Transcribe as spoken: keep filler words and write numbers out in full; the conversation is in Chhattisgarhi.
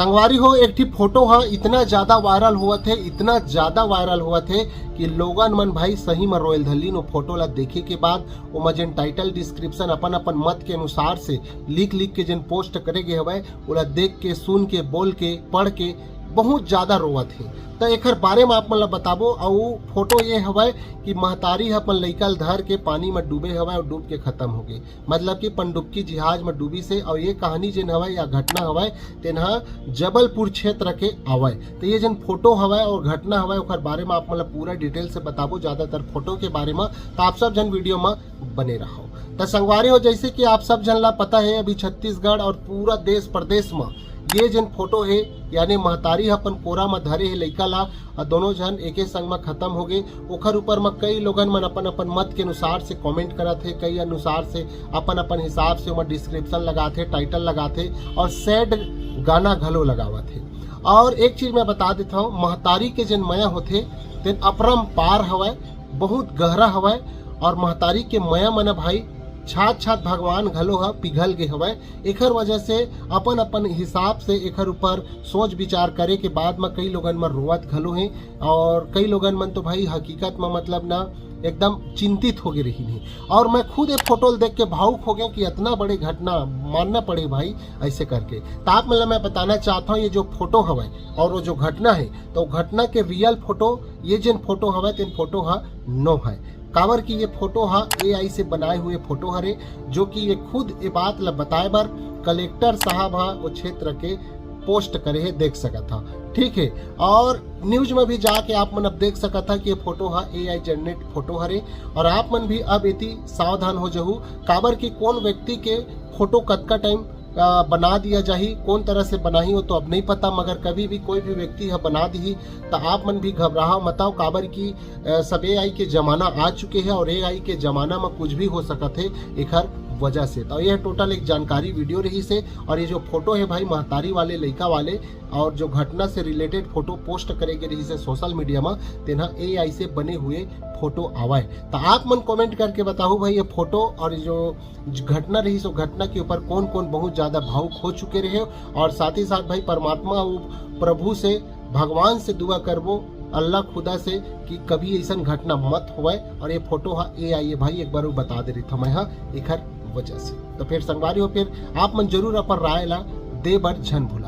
संगवारी हो, एक ठी फोटो ह इतना ज्यादा वायरल होवत हे, इतना ज्यादा वायरल होवत हे कि लोगन मन भाई सही म रोयल धरलीन। वो फोटो ला देखे के बाद ओमा जेन टाइटल डिस्क्रिप्शन अपन अपन मत के अनुसार से लिख लिख के जेन पोस्ट करे गे हवय, ओला देख के, सुन के, बोल के, पढ़ के बहुत ज्यादा रोवत हे। त एकर बारे म आप मन ला बताबो। अउ फोटो ये हवय कि महतारी ह अपन लइका ल धर के पानी म डूबे हवय अउ डूब के खत्म हो गे। मतलब कि पनडुब्बी जहाज म डूबिस हे। अउ ये कहानी जेन हवय या घटना हवय, तेन ह जबलपुर क्षेत्र के आवय। त ये जेन फोटो हवय अउ घटना हवय, ओकर बारे म आप मन ला पूरा डिटेल से बताबो, ज्यादातर फोटो के बारे म। त आप सब झन वीडियो म बने रहो। त संगवारी हो, जैसे कि आप सब झन ला पता हे, अभी छत्तीसगढ़ अउ पूरा देश प्रदेश म ये जेन फोटो हे, यानी महतारी ह अपन कोरा म धरे हे लइका ला, अउ दोनों झन एके संग म खत्म हो गे। ओखर ऊपर म कई लोगन मन अपन अपन मत के अनुसार से कमेंट करत हे, कई अनुसार से अपन अपन हिसाब से ओमा डिस्क्रिप्शन लगात हे, टाइटल लगात हे अउ सैड गाना घलो लगावत हे। अउ एक चीज मैं बता देत हव, महतारी के जेन मया होथे, तेन अपरंपार हवय, बहुत गहरा हवय। अउ महतारी के मया मन भाई छात छात भगवान घलो ह पिघल गे हवय। एखर वजह से अपन अपन हिसाब से एखर ऊपर सोच विचार करे के बाद म कई लोगन मन रोवत घलो हे। अउ कई लोगन मन तो भाई हकीकत म मतलब ना एकदम चिंतित हो गे रहिन हे। अउ मैं खुद ये फोटो ल देख के भावुक हो गेंव कि इतना बड़े घटना मानना पड़े भाई, ऐसे करके। त आप मन ल मैं बताना चाहत हव, ये जो फोटो हवय अउ वो जो घटना हे, त वो घटना के रियल फोटो, ये जेन फोटो हवय, तेन फोटो ह नो हय। काबर कि ये फोटो ह एआई से बनाए हुए फोटो हरे, जो कि ये खुद ये बात ल बताए बर कलेक्टर साहब ह वो क्षेत्र के पोस्ट करे हे, देख सकत ह। ठीक हे, अउ न्यूज में भी जाके आप मन अब देख सकत ह कि ये फोटो ह एआई जनरेट फोटो हरे। अउ आप मन भी अब एती सावधान हो जहू, काबर कि कोन व्यक्ति के फोटो कतका टाइम अ, बना दिया जाही, कोन तरह से बनाही, वो तो अब नहीं पता, मगर कभी भी कोई भी व्यक्ति ह बना दिही, त आप मन भी घबराहा मत हव, काबर कि, अ, सब एआई के जमाना आ चुके हे अउ एआई के जमाना म कुछ भी हो सकत हे एखर वजह से। त ये टोटल एक जानकारी वीडियो रहिस हे। अउ ये जो फोटो हे भाई महतारी वाले, लइका वाले, अउ जो घटना से रिलेटेड फोटो पोस्ट करे गे रहिस हे सोशल मीडिया म, तेन ह एआई से बने हुए फोटो आवय। त आप मन कमेंट करके बताहू भाई, ये फोटो अउ ये जो घटना रहिस, वो घटना के ऊपर कोन कोन बहुत ज्यादा भावुक हो चुके रहे। अउ साथ ही साथ भाई परमात्मा अउ प्रभु से, भगवान से दुआ करबो, अल्लाह खुदा से, कि कभी ऐसन घटना मत होवय। अउ ये फोटो ह एआई हे भाई, एक बार वो बता दे रहिथव मैं ह एखर वजह से। त फिर संगवारी हो, फिर आप मन जरूर अपन राय ला दे बर झन भूलहू।